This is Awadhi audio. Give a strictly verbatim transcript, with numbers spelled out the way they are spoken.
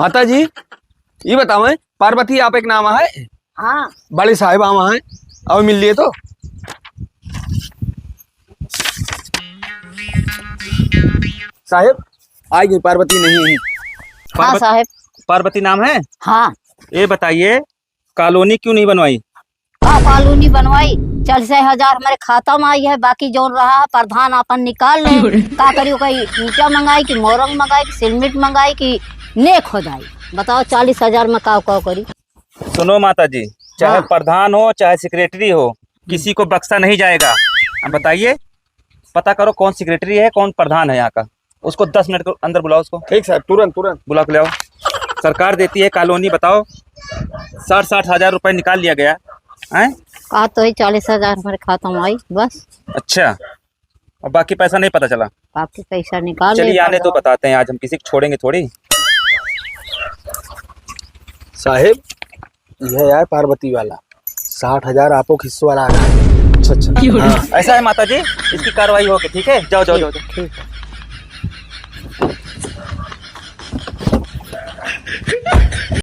माता जी, ई बतावैं, पार्वती आपै क नाम है? हाँ। बड़े साहेब आवा हैं, आओ मिल लिए तो। साहेब, आइ गई पार्वती, नहीं है। हाँ पार्वत-, साहेब। पार्वती नाम है? हाँ। ये बताइए, कॉलोनी क्यों नहीं बनवाई? का कॉलोनी बनवाई? चालीस हजार हमरे खाता मा आई है, बाकी जौन रहा है प्रधान आपन निकाल ले। का करी, कोई ईंटा मंगाई कि मोरंग मंगाई कि सिलमिट मंगाई कि नेक हो जाई? बताओ, चालीस हजार मा का का करी? सुनो माता जी, चाहे हाँ। प्रधान हो चाहे सेक्रेटरी हो, किसी को बख्शा नहीं जाएगा। अब बताइए, पता करो कौन सेक्रेटरी है, कौन प्रधान है यहाँ का। उसको दस मिनट के अंदर बुलाओ उसको। ठीक साहब, तुरंत, तुरंत। बुला के ले आओ। सरकार देती है कॉलोनी, बताओ, साठ, साठ हजार रुपए निकाल लिया गया। हैं? का तो है, चालीस हजार हमरे खाता मा आई, बस। अच्छा, और बाकी पैसा नहीं पता चला? बाकी पैसा निकाल चलिए, ले, आने तो बताओ। बताते हैं, आज हम किसी को छोड़ेंगे थोड़ी। साहेब, यह यार पार्वती वाला, साठ हजार आपो क हिस्सो वाला आ गया। अच्छा, अच्छा। हाँ। ऐसा है माता जी, इसकी कार्रवाई होगी, ठीक है? जाओ, जाओ, जाओ, जाओ। ठीक।